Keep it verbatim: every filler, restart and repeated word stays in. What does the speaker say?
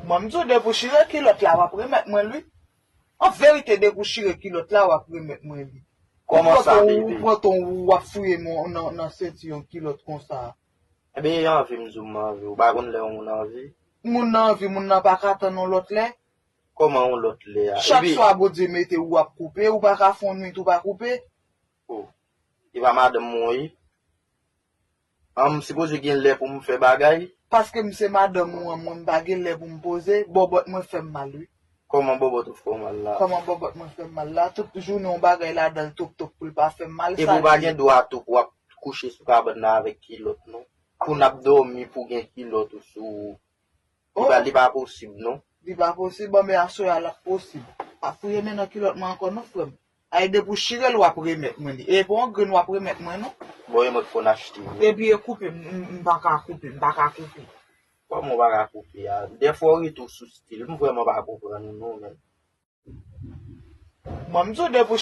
Mwen, m di w, depi w chire kilòt la, w ap remèt mwen li. An verite, depi w chire kilòt la, w ap remèt mwen li. Kòman sa, bebe? Ou pran ton, ou pran ton, w ap fouye m nan, nan senti yon kilòt konsa. Ebyen, anvi, m di w m anvi. Ou pa konn lè yon moun anvi? Moun nan anvi, moun nan pa ka tann yon lòt lè. Kòman yon lòt lè a? Chak swa Bondye mete w, w ap koupe, ou pa ka fè yon nwit ou pa koupe. Oh, e pa madanm mwen, wi. An, m sipoze gen lè pou m fè bagay? Paske m se madanm ou an, mwen, m pa gen lè pou m poze. Bòbòt mwen fè m mal, wi. Kòman bòbòt ou fè w mal la? Kòman bòbòt mwen fè m mal la? Tout jounen yon bagay ladan l top top pou l pa fè m mal. Epi ou pa gen dwa tou pou w ap kouche sou kabann nan avèk kilòt, non. Pou n ap dòmi, pou gen kilòt ou sou ou. Li pa, li pa posib, non. Li pa posib, bon, men aswè a l ap posib. Pa fouye men nan kilòt mwen ankò, non, frè m. Ay, depi w chire l, w ap remèt mwen li. E pa yon grenn w ap remèt mwen, non. Bon, e mwen k konn achte yo. Epi e koupe, m, m, m pa ka koupe, m pa ka koupe. Kòman w pa ka koupe a? Dèfwa w rete w sou stil. M vrèman pa konprann ou, non, men. Bon, m di w depi w